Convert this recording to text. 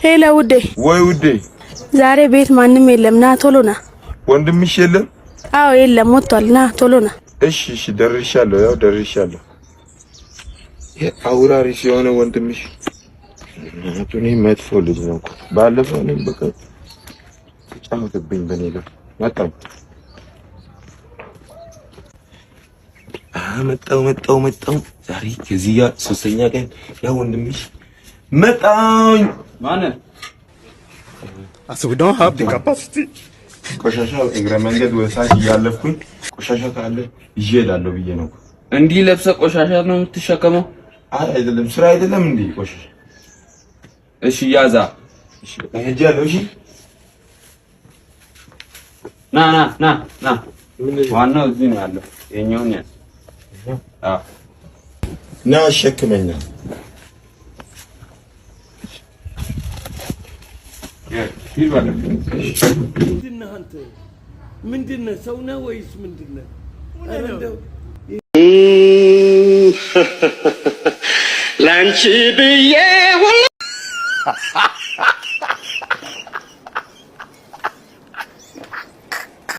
Hello ውዴ። ወይ ውዴ። ዛሬ ቤት ማንም የለም። ና ቶሎ ና። ወንድምሽ የለም? አዎ የለም፣ ወጥቷል። ና ቶሎ ና። እሺ፣ ደርሻለሁ። ያው ደርሻለሁ። ይሄ አውራሪስ የሆነ ወንድምሽ እኔ መጥፎ ልጅ ነው እኮ። ባለፈው እኔም በቃ ተጫወተብኝ በእኔ ላይ። መጣሁ መጣሁ መጣሁ መጣሁ። ዛሬ ከዚህ ጋር ሶስተኛ ቀን ያው ወንድምሽ መጣኝ። ማነህ? As we don't have the capacity. ቆሻሻ እግረ መንገድ ወሳሽ እያለፍኩኝ ቆሻሻ ካለ ይዤ እሄዳለሁ ብዬ ነው። እንዲህ ለብሰህ ቆሻሻ ነው የምትሸከመው? አይ አይደለም፣ ስራ አይደለም እንዴ ቆሻሻ። እሺ ያዛ። እሺ ሄጃለሁ። እሺ። ና ና ና ና። ዋናው እዚህ ነው ያለው። የኛውን ያዝ። አዎ። ና አሸክመኛ። ሂድ በለው። ምንድነህ አንተ? ምንድነህ? ሰው ነህ ወይስ ምንድነህ? ኧረ እንደው ላንቺ ብዬ